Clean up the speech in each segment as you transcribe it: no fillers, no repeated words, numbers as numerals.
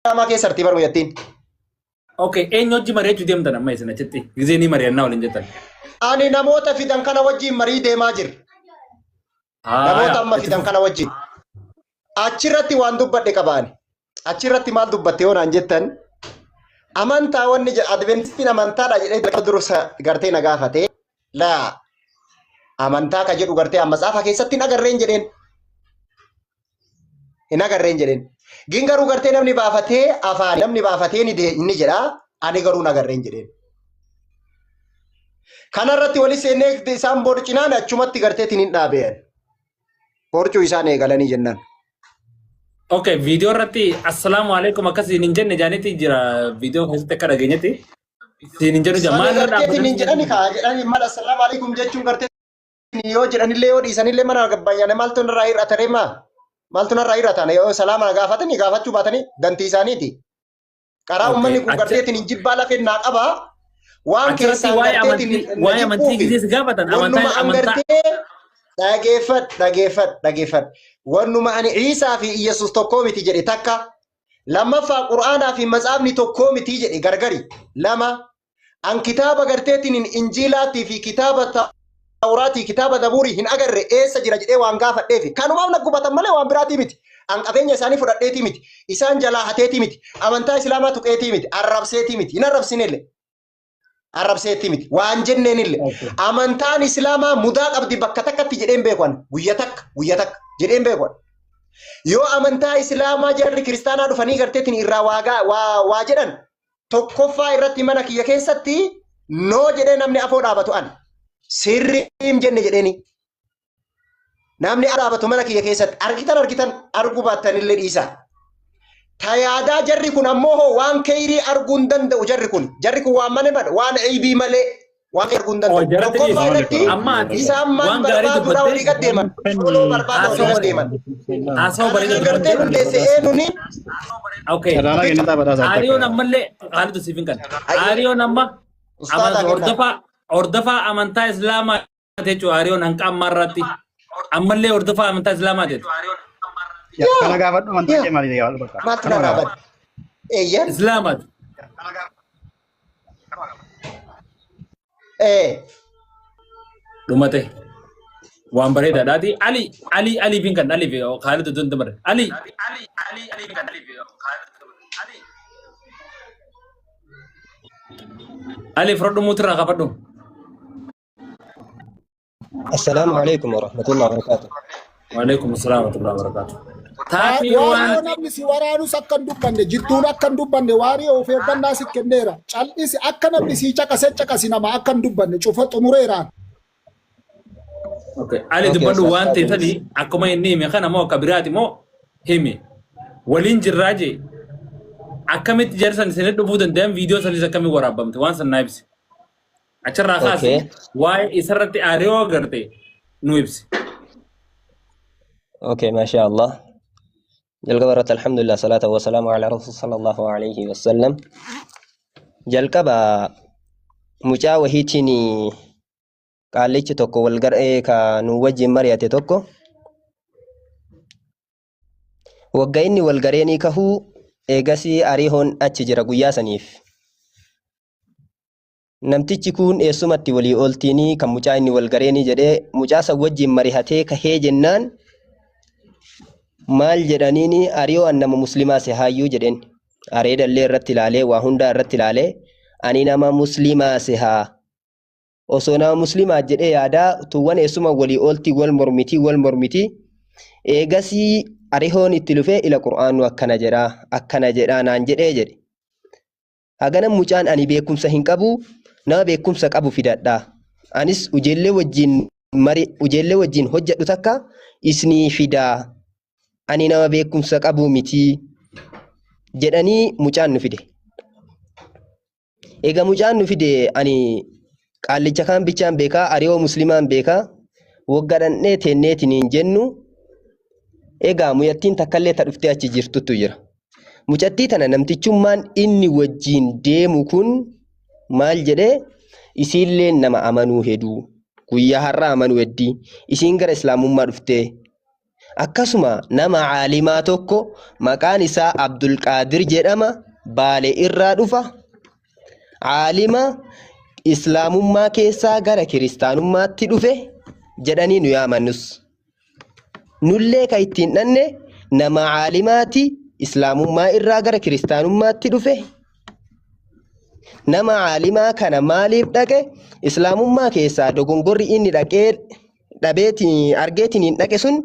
Islaamaa keessa artii bar mucattiin. Okay, eenyu wajji mari'achuu deemtan amma isin achitti? Gizee ni mari'annaa waliin jettan. Ani namoota fidan kana wajjin marii deemaa jira. Namoota amma fidan kana wajjin. Achirratti waan dubbadhe qabaani. Achirratti maal dubbatte yoo naan jettan, amantaa wanni Adventistiin amantaadha jedhee dursa gartee na gaafate. Laa, amantaa ka jedhu gartee amma matsaafa keessatti hin agarreen jedheen. Hin agarreen jedheen. Gin garuu gartee namni baafatee afaan namni baafatee ni jedha, ani garuu hin agarreen jedheen. Kanarratti wali seennee isaan borcinaan achumatti garteetiin hin dhaabeen. Borcuu isaan eegalanii jennaan. Okay, viidiyoo irratti assalaamu alaikum akkasiin hin jenne jaanitti jira, viidiyoo keessatti akka dhageenyetti. Siin hin jedhu jira. Sana Maal irra garteetiin hin dhaabbatanii jedhani kaa jedhani, mala assalaamu alaikum jechuun gartee yoo jedhanillee yoo dhiisanillee mana gabbayyane maaltu narraa hir'ata ree maa? Maaltu narraa hir'ata? Yoo salaama gaafatanii gaafachuu baatanii dantii isaaniiti. Karaa uummanni kun garteetiin hin jibbaa lafeen naa qabaa. Waan Achirratti keessaan waa'ee garteetiin amantii na waa'ee amantii jibbuufi gizee si gaafatan wannuma amantaa an amantaa gartee dhageeffadh, dhageeffadh, dhageeffadh. Wannuma ani Iisaa fi Iyyasuus tokkoo miti jedhe takka. Lammaffaa, Qur'aanaa fi matsaafni tokkoo miti jedhe gargari. Lama, an kitaaba garteetiin Injiilaatii fi kitaaba Tawraatii, kitaaba Zabuurii hin agarre, eessa jira jedhee waan gaafadheefi. Kanumaaf na gubatan malee waan biraatii miti. An qabeenya isaanii fudhadheetii miti. Isaan jalaa hateetii miti. Amantaa Islaamaa tuqeetii miti. Arrabseetii miti. Hin arrabsinellee. Arrabseetii miti. Waan jenneenillee. Amantaan Islaamaa mudaa qabdi bakka takkatti jedheen beeku ani. Guyya takka, guyya takka jedheen beeku ani. Yoo amantaa Islaamaa jarri kiristaanaa dhufanii garteetiin irraa waa jedhan, tokkoffaa irratti mana kiyya keessatti noo jedhee namni afoo dhaabatu ani. Sirriim jenne jedheeni. Namni dhaabatu mana kiyya keessatti argitan argitan, arguu baattanillee dhiisaa. Tayaadaa jarri kun ammoo hoo waan keyrii arguu hin danda'u jarri kun. Jarri kun waan mana bada waan eybii malee waan arguu hin danda'u. Jaratti Tokkoffaa dhiisi. irratti Amma ati isaan maal waan gaarii barbaaduudhaa dubbattee walii gad deeman. Foloo barbaada walii gad deeman. Haasawa Kana bareeda kan gartee dubbattee. hundeesse eenyuni? Okay. Carraa kennitaa badhaasaa Aariyoon takka. ammallee haalitu siif hin kenna. Aariyoon amma Ustaadaa kennaa. hordofaa amantaa Islaamaa jechuudha. Aariyoon hanqa ammaa irratti. Ammallee hordofaa amantaa Islaamaa jechuudha. Kana gaafadhu, amantaa kee maali gaafadhu bakka. Maaltu Kanuma narraa gaafadhu. bade? Eeyyan. Islaamaati. Ee. Dhumate. Waan bareedaadhaati. Ali Ali Ali fin kan Ali fi Khalid Uddin Dumare. Ali. Ali fudhadhu, muutirraa kaafadhu. Assalaamu alaikum warahmatullahi wabarakatuh. Waalaikum assalam warahmatullahi wabarakatuh. Taatee Waariyoo waan namni si waraanus akka hin dubbanne, jidduun akka hin dubbanne, waariyoo of eeggannaa si kenneera. Cal'isi, akka namni si caqase caqasi, nama akka hin dubbanne cufa xumureeraan. Okay. Ali Okay, dubbadhu waan ta'e Ustaaz. sani akkuma inni hime kana moo akka biraati moo hime. Waliin jirraa jee, akkamitti jarri san isin dhufuu danda'an, viidiyoo sanis akkamitti waraabamte, waan san naa ibsi. Achirraa kaasi, waa'ee isarratti aaree agarte nu ibsi. Okay, masha Allah. Jalqaba irratti alhamdulillah, salaata wa salaamu ala rasul sallallahu alayhi wa sallam. Jalqaba mucaa wahiitiin qaallichi tokko wal gar'ee ka nu wajjin mari'ate tokko, wagga inni wal gareenii kahuu eegasii ariihoon achi jira guyyaa saniif. Namtichi kun eessumatti walii ooltiinii kan mucaa inni wal gareenii jedhee mucaa san wajjin marihatee kahee jennaan, maal jedhaniini, ariyoo an nama muslimaa si haayyuu jedheen. Areedallee irratti ilaalee, waa hundaa irratti ilaalee, ani nama muslimaa si haa osoo nama muslimaa jedhee yaadaa tuuwwan eessuma walii ooltii wal mormitii wal mormitii. Eegasii arihoon itti lufee, ila qur'aannu akkana jedhaa akkana jedhaa naan jedhee jedhe. Hagana mucaan ani beekumsa hin qabu, nama beekumsa qabu fidadha. Anis ujeellee wajjin mari ujeellee wajjin hojjedhu takka isnii fidaa. Ani nama beekumsa qabu miti jedhanii mucaan nu fide. Egaa mucaan nu fide, ani qaallicha kaan bichaan beekaa, ariyoo muslimaan beekaa, wagga dhandhee teenneetiin hin jennu. Egaa muyattiin takkallee ta dhuftee achi jirtutu jira. Mucattii tana namtichummaan inni wajjiin deemu kun maal jedhee, isiilleen nama amanuu heduu guyyaa har'aa amanuu heddii, isiin gara islaamummaa dhuftee Akkasuma nama caalimaa tokko maqaan isaa Abdulqaadir jedhama, Baale irraa dhufa. Caalima Islaamummaa keessaa gara kiristaanummaatti dhufe jedhanii nu yaamannus. Nullee ka ittiin dhanne nama caalimaati Islaamummaa irraa gara kiristaanummaatti dhufe. Nama caalimaa kana maaliif dhaqe? Islaamummaa keessaa dogongorri inni dhaqee dhabeetiin argeetiin hin dhaqe sun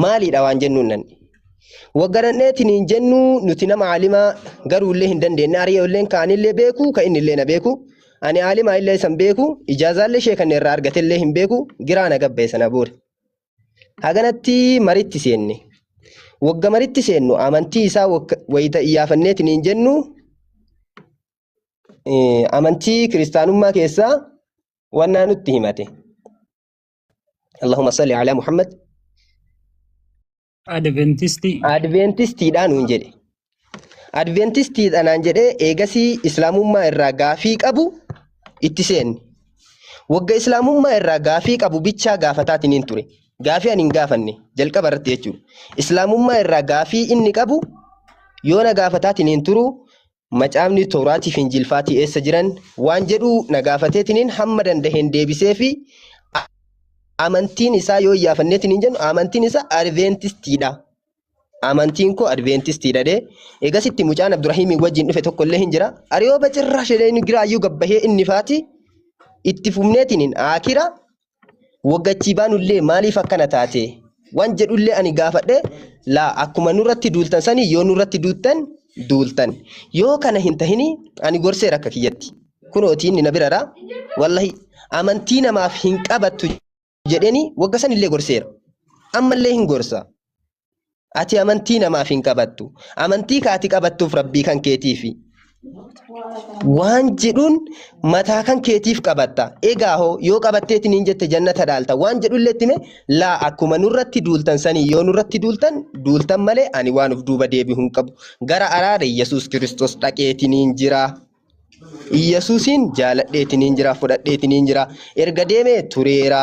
maaliidha waan jennuun nanne. Waggaranneetiin hin jennu nuti nama caalimaa garuullee hin dandeenye, ari'oolleen kaanillee beeku, ka innillee na beeku. Ani caalimaa illee isan beeku, ijaazaallee ishee kan irraa argatellee hin beeku, giraa na gabbee sana booda. Haganatti maritti seenne. Wagga maritti seennu amantii isaa wayita iyyaafanneetiin hin jennu, amantii kiristaanummaa keessaa wannaa nutti himate. Allahumma salli ala Muhammad. Adventistii. Adventistiidha nuun jedhe. Adventistiidha naan jedhee eegasii Islaamummaa irraa gaafii qabu itti seenne. Wagga Islaamummaa irraa gaafii qabu bichaa gaafataatiin hin ture. Gaafii ani hin gaafanne jalqaba irratti jechuudha. Islaamummaa irraa gaafii inni qabu yoo na gaafataatiin hin turu, macaafni Tooraatiif Injiilfaatii eessa jiran waan jedhu na gaafateetiniin hamma dandaheen deebisee fi amantiin isaa yoo iyyaafanneetiin hin jennu amantiin isaa Adventistiidha. Amantiin koo Adventistiidha dee. Eegasitti mucaan Abdurrahiimiin wajjin dhufe tokko illee hin jira. Ariyoo bacirraa shedeen giraayyuu gabbahee inni faati itti fufneetiniin akira waggachii baanullee maaliif akkana taate waan jedhullee ani gaafadhe, laa akkuma nurratti duultan sanii yoo nurratti duultan duultan, yoo kana hin tahini ani gorseera akka kiyyatti kunootii inni na birara, wallahi amantii namaaf hin qabattu jedheni wagga sanillee gorseera, ammallee hin gorsa. Ati amantii namaaf hin qabattu, amantii ka ati qabattuuf rabbii kan keetiifi waan jedhuun mataa kan keetiif qabatta. Egaa hoo yoo qabatteetiin hin jette jannata dhaalta waan jedhullee itti hime, laa akkuma nurratti duultan sanii yoo nurratti duultan duultan malee ani waan of duuba deebi'u hin qabu. Gara araara Yesuus Kiristoos dhaqeetiin hin jira. Yesuusiin jaaladheetiin hin jira, fudhadheetiin hin jira. Erga deemee tureera.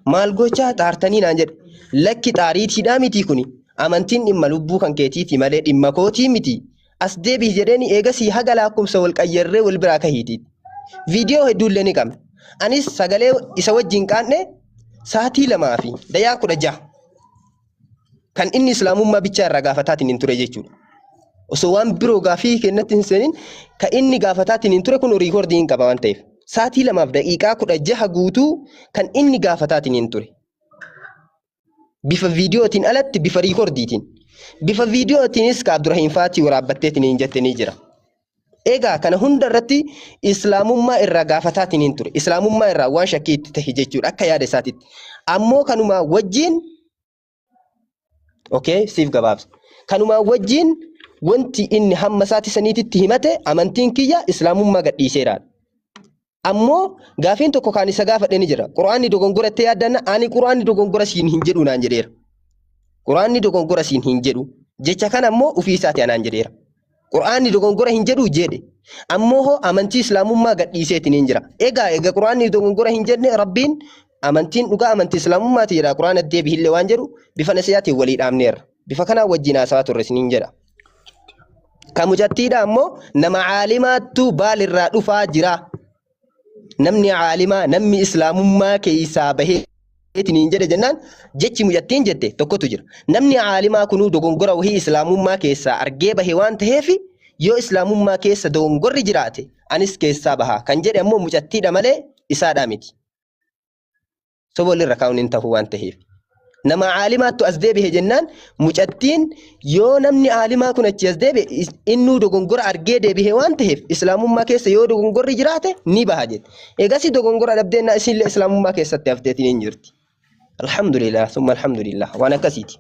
Maal gochaa xaartanii naan jedhe. Lakki, xaariitiidhaa miti kuni. Amantiin dhimma lubbuu kan keetiiti malee dhimma kootii miti. As deebi'i jedheeni eegasii haga lakkoofsa wal qayyarree wal biraa kahiiti. Viidiyoo hedduullee ni qabna. Anis sagalee isa wajjin qaanne sa'aatii 2:16 kan inni Islaamummaa bichaa irraa gaafataatiin hin ture jechuudha. Osoo waan biroo gaafii kennatti hin seenin kan inni gaafataatiin hin ture kun riikoordii hin qaba waan ta'eef. Sa'aatii 2:16 guutuu kan inni gaafataatiin hin ture. Bifa viidiyootiin alatti bifa riikoordiitiin. Bifa viidiyootiinis ka Abdurrahiim Faatii waraabbatteetiin hin jette ni jira. Egaa kana hunda irratti Islaamummaa irraa gaafataatiin hin ture. Islaamummaa irraa waan shakkii itti tahe jechuudha akka yaada isaatitti. Ammoo kanumaa wajjin, okay, siif gabaabsa. Kanumaa wajjin wanti inni hamma isaati saniititti himate amantiin kiyya Islaamummaa gadhiiseera. Ammoo gaafiin tokko kan isa gaafadhe ni jira. Qura'aanni dogongora itti yaaddanna, ani Qura'aanni dogongora siin hin jedhu naan jedheera. Qura'aanni dogongora siin hin jedhu. Jecha kana ammoo ofii isaati anaan jedheera. Qura'aanni dogongora hin jedhu jedhe. Ammoo hoo amantii Islaamummaa gadhiiseetiin hin jira. Egaa Qura'aanni dogongora hin jenne, Rabbiin amantiin dhugaa amantii Islaamummaati jedha, Qura'aana deebihillee waan jedhu bifa nasiyaatiin walii dhaamneerra. Bifa kanaan wajjin haasawaa turre isiniin jedha. Ka mucattiidha ammoo nama caalimaattu baalirraa dhufaa jira. Namni caalimaa namni Islaamummaa keessaa baheetiin hin jedhe jennaan jechi mucattiin jette tokkotu jira. Namni caalimaa kunuu dogongora wahii Islaamummaa keessaa argee bahe waan ta'eef yoo Islaamummaa keessa dogongorri jiraate anis keessaa baha kan jedhe ammoo mucattiidha malee isaadhaa miti. Soba walirra kaa'uun hin ta'u waan ta'eef. Nama caalimaattu as deebi'e jennaan mucattiin yoo namni caalimaa kun achi as deebi'e innuu dogongora argee deebi'e waan ta'eef Islaamummaa keessa yoo dogongorri jiraate ni baha jette. Egasii dogongora dhabdeenna isinillee Islaamummaa keessatti hafteetiin hin jirti. Alhamdulillah, summa alhamdulillah, waan akkasiiti.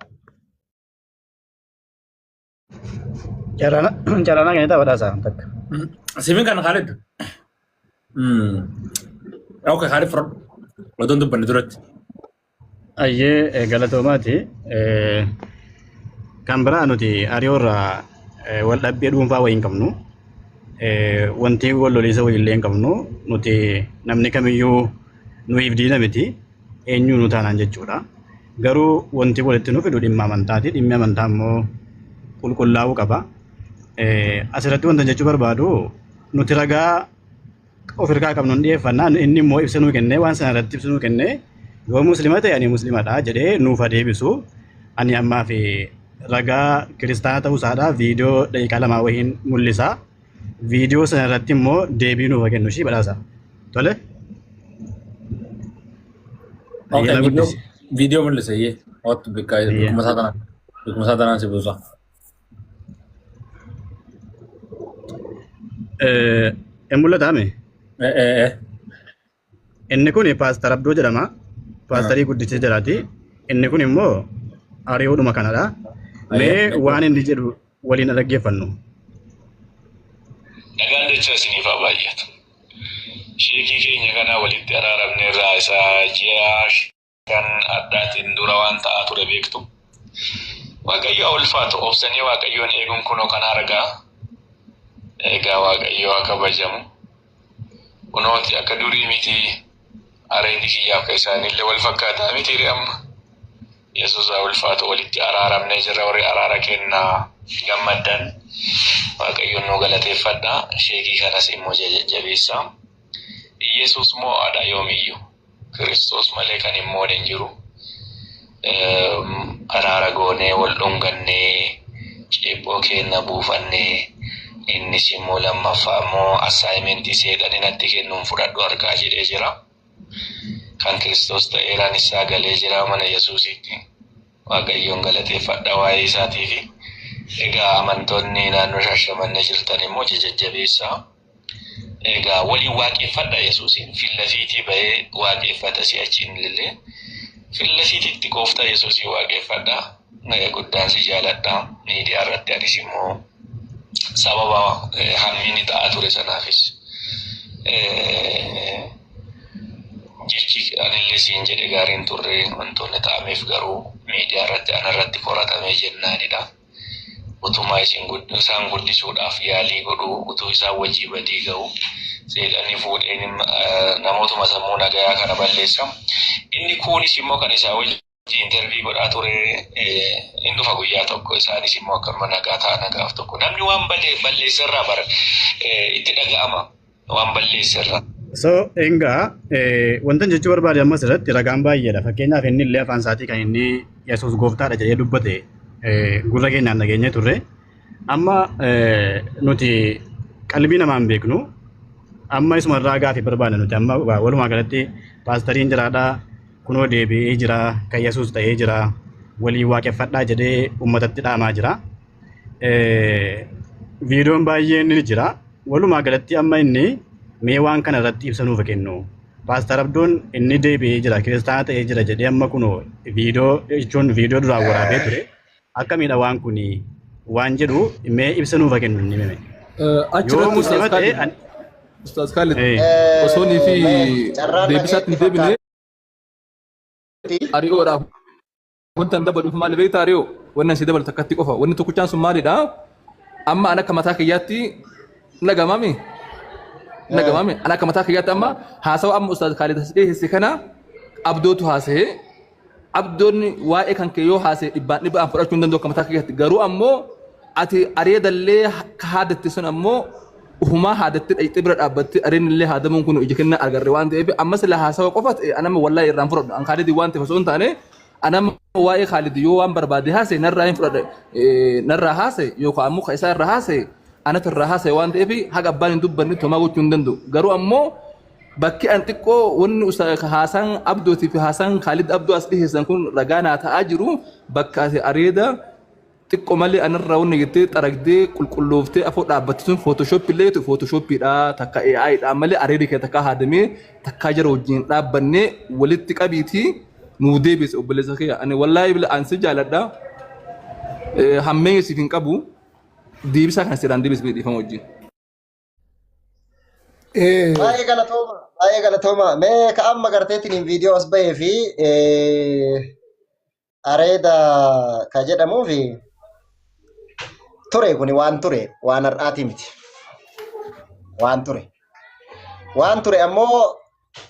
Carraanaa kennitaa badhaasaa takka. Simin kan Khalid. Okay, Khalid fudhadhu. Otoon dubbanne duratti. Ayyee, galatoomaati. Kan biraa nuti hariyoorraa wal dhabbii dhuunfaa wayii hin qabnu. Wanti wal loliisa wayii illee hin qabnu. Nuti namni kamiyyuu nuyiif diina miti. Eenyuu nu taanaan jechuudha. Garuu wanti walitti nu fidu dhimma amantaati. Dhimmi amantaa immoo qulqullaa'uu qaba. Asirratti wanta jechuu barbaadu nuti ragaa of hirkaa qabnu hin dhiyeeffannaa inni immoo ibsa nuu kennee waan sana irratti ibsa nuu kennee yoo muslima ta'e ani muslimadha jedhee nuuf adeebisu. Ani ammaa fi ragaa kiristaana ta'uu isaadhaa viidiyoo daqiiqaa lamaa wayiin mul'isa. Viidiyoo sana irratti immoo deebii nuuf kennu ishii badhaasa. Tole? Okay, Ayyaana viidiyoo guddisi. viidiyoo mul'isa iyyee. Oottu bikka Ayyaa. beekumsa isaa tanaan si buusa. Hin mul'ataame? Eh eh eh. Inni kun Paastar Abdoo jedhama. Paastarii guddicha jiraati. Inni kun immoo ari'uudhuma kanadha. Mee Ayyee. waan inni jedhu waliin dhaggeeffannu. Nagaan dachaa isiniif haa baay'atu. Sheekii keenya kana walitti araaramne irraa isa ji'a 5 addaatiin dura waan ta'aa ture beektu. Waaqayyo haa ulfaatu obsanii Waaqayyoon eeguun kunoo kan argaa. Egaa Waaqayyo haa kabajamu. Kunooti akka durii miti areedi kiyyaaf ka isaaniillee wal fakkaataa miti ree amma. Yesuus haa ulfaatu walitti araaramnee jirra warri araara kennaa gammaddan Waaqayyoon nu galateeffadha. Sheekii kanas immoo jajjabeessa. Yesuus moo'aadha yoomiyyuu. Kiristoos malee kan hin moone hin jiru. Araara goonee wal dhungannee ceephoo keenya buufannee innis immoo lammaffaa immoo assaayimentii seexanni natti kennuun fudhadhu harkaa jedhee jira. Kan Kiristoos ta'eeraan isaa galee jira mana Yesuusitti. Waaqayyoon galateeffadha waa'ee isaatiifi. Egaa amantoonni naannoo Shaashamannee jirtan immoo jajjabeessaa. Egaa waliin waaqeffadha Yesuusiin. Fillafiitii bahee waaqeffata si'achiin illee. Fillafiititti gooftaa Yesuusiin waaqeffadha. Guddaan si jaaladha. Miidiyaa irratti anis immoo sababa hammiini ta'aa ture sanaafis jechi anillee siin jedhe gaariin turre wantoonni ta'ameef garuu miidiyaa irratti anarratti qoratamee jennaanidha. Utumaa isin isaan guddisuudhaaf yaalii godhuu utuu isaan wajjii badii ga'u seexanni fuudheen namootuma sammuu nagayaa kana balleessa. Inni kuunis immoo kan isaa wajjii intervii godhaa ture in dhufa guyyaa tokko isaanis immoo akkanuma nagaa ta'a nagaaf tokko. Namni waan balleessa irraa bara itti dhaga'ama waan balleessa irraa. So egaa wanta jechuu barbaade ammas irratti ragaan baay'eedha. Fakkeenyaaf inni illee afaan isaatii kan inni Yesuus gooftaadha jedhee dubbate gurra keenyaan dhageenyee turre. Amma nuti qalbii namaan beeknu amma isuma irraa gaafii barbaadna nuti amma walumaa galatti paastariin jiraadhaa kunoo deebi'ee jira kan Yesuus ta'ee jira waliin waaqeffadhaa jedhee uummatatti dhaamaa jira. Viidiyoon baay'een ni jira. Walumaa galatti amma inni mee waan kana irratti ibsa nuuf kennu. Paastar Abdoon inni deebi'ee jira kiristaana ta'ee jira jedhee amma kunoo viidiyoo jechuun viidiyoo duraan waraabee ture. Akkamiidha waan kuni waan jedhu mee ibsa nuuf kennu inni mime. Yoo Achirratti Ustaaz muslima ta'e Khalid, Ustaaz Khalid osoo nii fi Carraan deebisaatti hin dhageetti deebine fakkaatti. ari'oodhaaf wanta hin dabaluuf maali beektaa ari'oo wanni asii dabalu takkatti qofa wanni tokkichaan sun maalidha amma an akka mataa kiyyaatti nagamami nagamami an akka mataa kiyyaatti amma haasawa amma Ustaaz Khalid as dhiyeesse kana Abdootu haasa'e Abdoon waa'ee kan kee yoo haasa'e dhibbaan dhibbaan fudhachuu hin danda'u akka mataa kiyyaatti garuu ammoo ati areedallee ka haadatte sun ammoo ufumaa haadatte dhayxee bira dhaabbatte areednillee haadamuun kun ija kenna agarre waan ta'eef amma sila haasawa qofa ta'e anama wallahi irraan fudhadhu an Khalid waan ta'eef osoo hin taane anama waa'ee Khalid yoo waan barbaade haasa'e narraa hin fudhadha narraa haasa'e yookaan ammoo ka isaa irraa haasa'e anatu irraa haasa'e waan ta'eef haga abbaan hin dubbanne tomaa gochuu hin danda'u garuu ammoo bakki an xiqqoo wanni haasaan Abdootii fi haasaan Khalid Abdoo as dhiheessan kun ragaa naa ta'aa jiru bakka ati areeda xiqqoo malee anarraa wanni jettee xaragdee qulqullooftee afoo dhaabbatte sun Photoshop illee ta'u Photoshoppiidha takka AI dha malee areedi kee takka haadamee takkaa jara wajjin dhaabbannee walitti qabiitii nuu deebise obboleessa kee ani wallaahi bila an si jaaladha hammeenya siif hin qabu deebisaa kana seeraan deebisee dhiifama wajjin. Baay'ee galatooma. Baay'ee galatooma. Mee ka amma garteetiin viidiyoo as bahee fi areeda ka jedhamuu fi ture kuni waan ture waan har'aati miti. Waan ture. Waan ture ammoo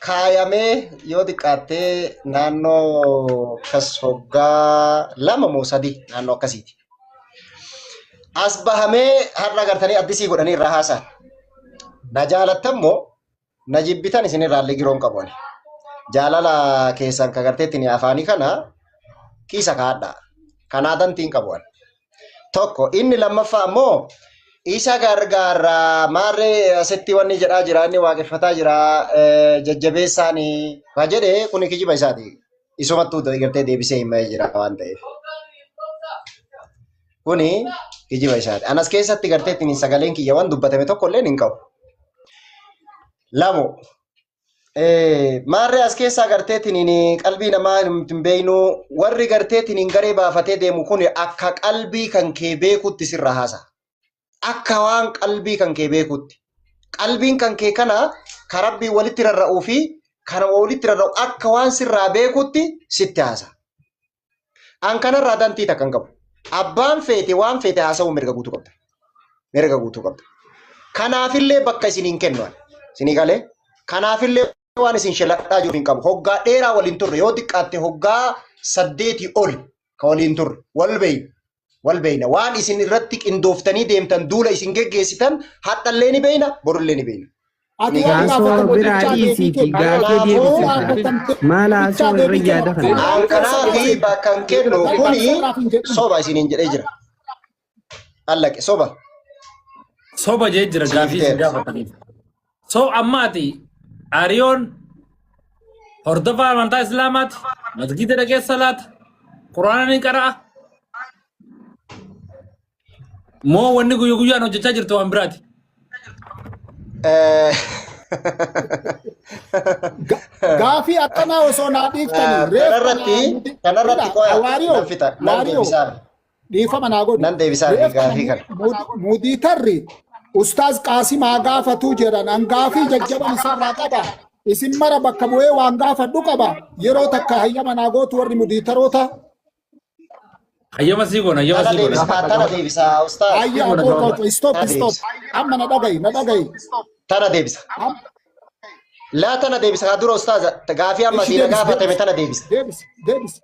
Kaayamee yoo xiqqaattee naannoo kas hoggaa 2 moo 3 naannoo akkasiiti. As bahamee har'a gartanii addisii godhanii irraa haasa'an. Na jaalattan moo na jibbitan isinirraa illee giroon qabu ani. Jaalala keessan ka garteettiin afaanii kana kiisa kaadhaa. Kanaa dantiin qabu ani. Tokko inni lammaffaa ammoo isa gargaarraa maarree asitti wanni jedhaa jira inni waaqeffataa jira jajjabeessaan ka jedhe kuni kijiba isaati. Isumattuu gartee deebisee himee jira waan ta'eef. Kuni kijiba isaati. Anas keessatti gartee ittiin sagaleen kiyya waan dubbatame tokko illee hin qabu. Lamu maarree as keessaa garteetiin qalbii namaa hin beeknu warri garteetiin garee baafatee deemu kun akka qalbii kan kee beekutti sirra haasa. Akka waan qalbii kan kee beekutti. Qalbiin kan kee kana ka rabbii walitti rarra'uu fi kana walitti rarra'u akka waan sirraa beekutti sitti haasa. An kanarraa dantii takka hin qabu. Abbaan feete waan feete haasa'uu mirga guutuu qabda. Mirga guutuu qabda. Kanaafillee bakka isin hin kennu. Isinii galee? Kanaafillee waan isin sheladhaa jiru hin qabu. Hoggaa dheeraa waliin turre yoo xiqqaatte hoggaa 8 ol ka waliin turre wal beeyna. Wal beeyna. Waan isin irratti qindooftanii deemtan duula isin geggeessitan hadhallee ni beeyna borullee ni beeyna. Ati waan Haasawaa gaafatamu biraa bichaa deebii dhiisiiti kenna. gaafee Yoo deebisita. gaafatamte Maal bichaa haasawaa irra deebii yaada kenna. kana? An kanaafi bakka hin kennu kuni soba isiniin jedhee jira. Allaqe soba. Soba jee jira Siif gaafii isin ta'eera. gaafataniif. So ammaati Ariyoon hordofaa amantaa Islaamaati. Masgiida dhaqee salaata. Quraana ni qara'a. Moo wanni guyyaa guyyaan hojjechaa jirtu waan biraati. Gaafii akkanaa osoo naa dhiiftanii reeffa Kanarratti kanarratti qoya Waariyo nan fixa nan Waariyo deebisaaf dhiifama naa godhi. nan deebisaaf Reeffa gaafii kana. Mudiitarri Ustaaz Qaasim haa gaafatuu jedhan an gaafii jajjaban isarraa qaba. Isin mara bakka bu'ee waan gaafadhu qaba. Yeroo takka hayyama naa gootu warri mudiitaroota. Hayyama sii goona, hayyama Tana sii goona. deebisa tana deebisa ustaaz. Ayya aboo stop Tana stop. deebisa. Amma na dhagayi na dhagayi. Tana deebisa. Laa tana deebisa kaa dura ustaaza gaafii amma Ishi siina deebisi gaafatame deebisi tana deebisa. deebisi deebisi.